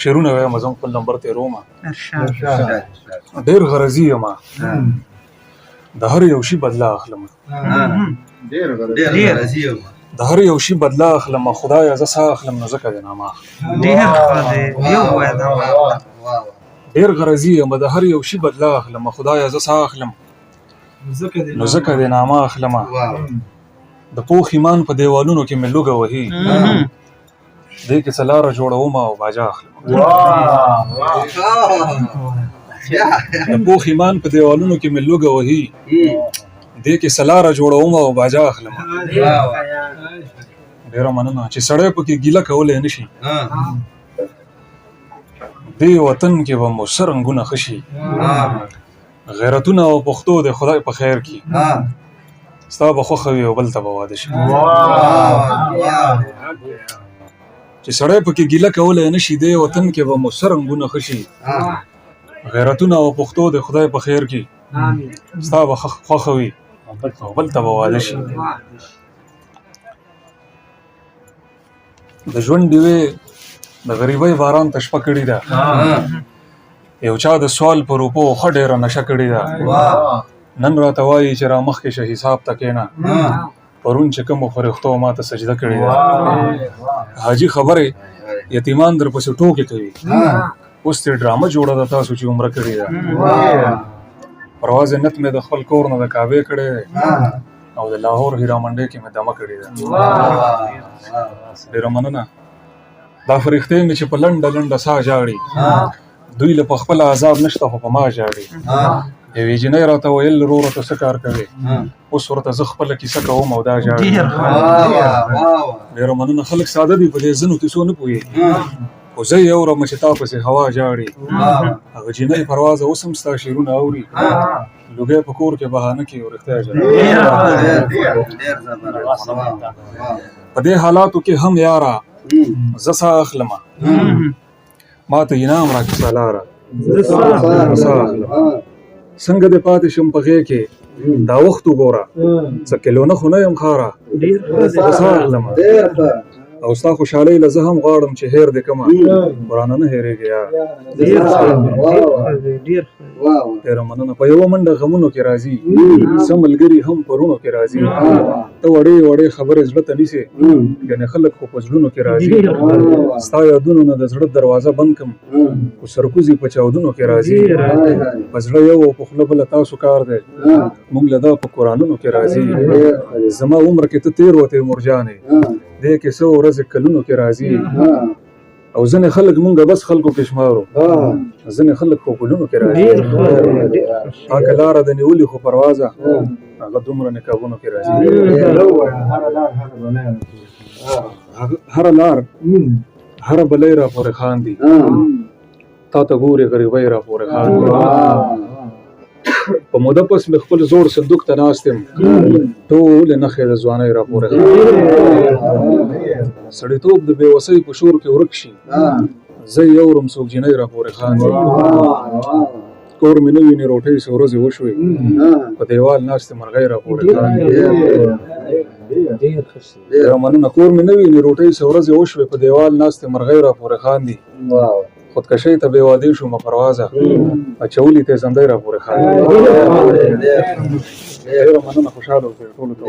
شعرونه وایم، زه هم خپل نمبر تېروم. ارشاد. ډېر غرضي یم، د هر یو شي بدله اخلم. ډیر ډېر. غرضي یم. د هر یو شي بدله اخلم، خدایه زه ساه اخلم نو ځکه دې نامه اخلم. ډېر ښه دی، یو وایه دا. ډېر غرضي یم، د هر یو شي بدله اخلم، خدایه زه ساه اخلم نو ځکه دې نامه اخلم. د پوخ ایمان په دیوالونو کې مې لوګه وهي، دې کې څه لاره جوړوم او باجه اخلم. د پوخ ایمان په دیوالونو کې مې لوګه وهي، دې کې څه لاره جوړوم او باجه اخلم. ډېره مننه. چې سړی پکې ګیله کولی نه شي، دې وطن کې به مو څه رنګونه ښه شي. غیرتونه او پښتو د خدای په خیر کې، ستا به خوښه وي او بل ته به واده شي. چې سړی پکې ګیله کولی نه شي، دې وطن کې به مو څه رنګونه ښه شي. غیرتونه او پښتو د خدای په خیر کې، ستا به خوښه وي او بل ته به واده شي. د ژوند ډیوې د غریبۍ باران ته شپه کړې ده، یو چا د سوال په روپو ښه ډېره نشه کړې ده. نن راته وایي چې را مخکې شه حساب ته کښېنه، پرون چې کومو فرښتو ماته سجده کړې ده. حاجي خبرې یتیمان در پسې ټوکې کوي، اوس ترې ډرامه جوړه ده تاسو چې عمره کړې ده. پرواز نت مې د خپل کور نه د کعبې کړی دی او د لاهور هیرا منډۍ کې مې دمه کړې ده. ډېره مننه. دا فرښتې مې چې په لنډه لنډه ساه ژاړي، دوی له په خپله عذاب نشته خو په ما ژاړي. یوې جینۍ راته ویل وروره ته څه کار کوې، اوس ورته زه خپله کیسه کوم او دا ژاړي. ډېره مننه. خلک ساده دي، په دې ځینو کیسو نه پوهېږي، خو زه یې اورم چې تا پسې هوا ژاړي. هغه جینۍ پروازه اوس هم ستا شعرونه اوري، لوګی په کور کې بهانه کوي او رښتیا ژاړي. په دې حالاتو کې هم یاره زه ساه اخلم، ما ته انعام راکړه سالاره، زه ساه اخلم. څنګه دې پاتې شم په غېږ کې دا وخت وګوره، څه کلونه خو نه یم خاره، زه ساه اخلم. او ستا خوشحالۍ له زه هم غواړم چې هېر دې کمه، ورانه نه هېرېږې یاره. ډېره مننه. په یوه منډه غمونو کې راځي، څه ملګري هم په روڼو کې راځي. ته وړې وړې خبرې زړه ته نیسې، ګنې خلک خو په زړونو کې راځي. ستا یادونو نه د زړه دروازه بند کم، خو سرکوزي په چاودونو کې راځي. په زړه یو او په خوله بله تاسو کار دی، موږ له دا په قرانونو کې راځي. زما عمر کې ته تېر وتې مورجانې، دې کې څو ورځې کلونو کې راځي. او ځینې خلک مونږ بس خلکو کې شمارو، ځینې خلک خو ګلونو کې راځي. پاکه لاره د نیولي خو پروازه هغه دومره نقابونو کې راځي. هره لار هره بلۍ را پورې خاندي، تا ته ګوري غریبۍ را پورې خاندي. په موده پس مې خپل زوړ صندوق ته ناست یم، ټولې نښې د ځوانۍ را پورې خاندي. سړیتوب د بې وسۍ په شور کې ورک شي، زه یې اورم څوک جینۍ را پورې خاندي. کور مې نه ویني روټۍ څو ورځې وشوې، په دیوال ناستې مرغۍ را پورې خاندي. ډېره مننه. کور مې نه ویني روټۍ څو ورځې وشوې، په دیوال ناستې مرغۍ را پورې خاندي. خودکشۍ ته بې وعدې شومه پروازه، اچولي تېزندۍ را پورې خاندي. ډېره مننه. خوشحاله اوسئ ټولو ته.